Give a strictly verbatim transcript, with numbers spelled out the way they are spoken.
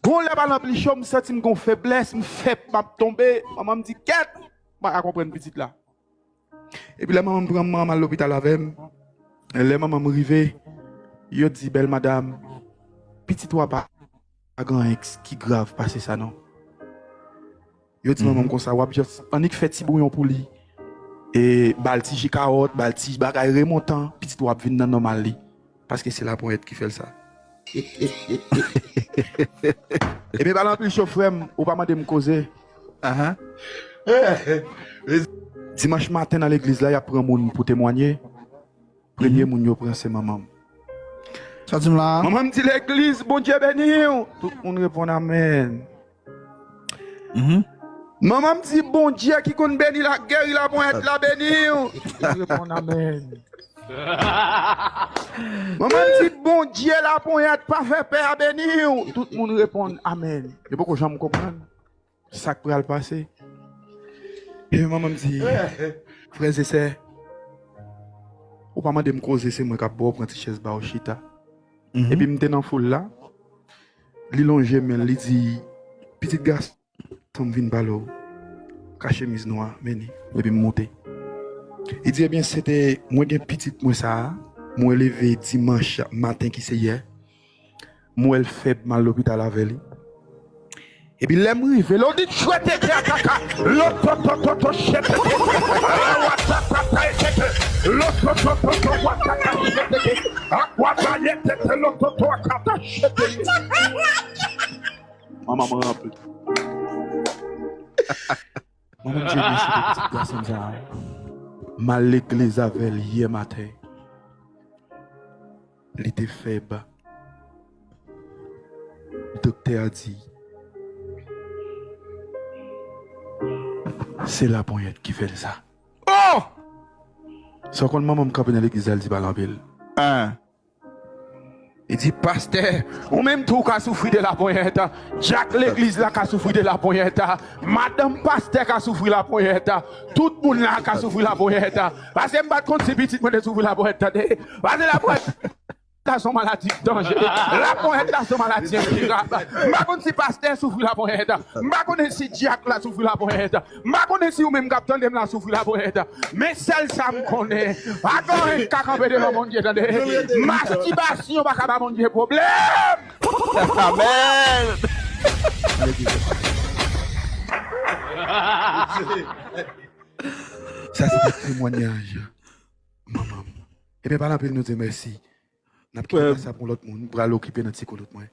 Bon, lè pa l anpli cho, m santi m gon feblès, m fèb, m ap tonbe. Manman m di, "Kèt!" M pa ka konprann pitit la. Epi lè manman m pran m, manman m al lopital avè m. Lè manman m rive, yo di, "Bèl madanm, pitit ou a pa, pa gen anyen ki grav pase sa non." Yo di manman m konsa, "W ap just annik fè ti bouyon pou li. E ba l ti ji kawòt, ba l ti bagay remontan, pitit ou ap vin nan nòmal li. Paske se laponyèt ki fè l sa." Ebyen, pa l anpil cho, frè m, ou pa mande m koze. Ahan. Dimanch maten nan legliz la, y ap pran moun pou temwanye. Premye moun yo pran se manman m. Sa di m la? Manman m di, "Legliz, Bondye beni w." Tout moun reponn, "Amèn." Manman m di, "Bondye ki konn beni l ak geri laponyèt la beni w." Tout moun reponn, "Amèn." Manman m di, "Bondye laponyèt pa fè pè a beni w." Tout moun reponn, "Amèn." Yo poko janm konprann sa k pral pase. Epi manman m di, "Frè e sè, ou pa mande m koze, se mwen k ap ba w pran ti chèz ba w chita." Epi m te nan foul la, li lonje men l, li di, "Pitit gason m vin pale w, ka chemiz nwa, men li." Epi m moute. Li di, "Ebyen, se te, mwen gen pitit mwen sa a, mwen leve dimanch maten ki se yè, m wè l fèb, m al lopital avè li. Epi lè m rive, lè w di tchwete te ataka, lototototo chetete, awatata etete, lototototo watata chetete, akwabayetete, lototo akata chetete." Manman m ranpli. Manman m di, "Ebyen, se te pitit gason m sa a. M al legliz avè l yè maten. Li te fèb. Doktè a di, se laponyèt ki fè l sa." Oh! Sa w konn manman m kanpe nan legliz la, l di pa l anpil. Li di, "Pastè, ou menm tou w ka soufri de laponyèt. Dyak legliz la ka soufri de laponyèt. Madanm pastè ka soufri laponyèt. Tout moun la ka soufri laponyèt." Paske m pa t konn si pitit mwen te soufri laponyèt, tande. Paske laponyèt la se yon maladi danje. Laponyèt la se yon maladi enkirab. M pa konn si pastè soufri laponyèt. M pa konnen si dyak la soufri laponyèt. M pa konnen si ou menm k ap tande m la soufri laponyèt. Men sèl sa m konnen, pa gen anyen k ka kanpe devan Bondye, tande. Mastibasyon pa ka ba Bondye pwoblèm. Amèn. Sa se te temwanyaj manman m. Ebyen, pa l anpil, nou di mèsi. N ap kite sa pou lòt moun. M pral okipe nan ti koulout mwen.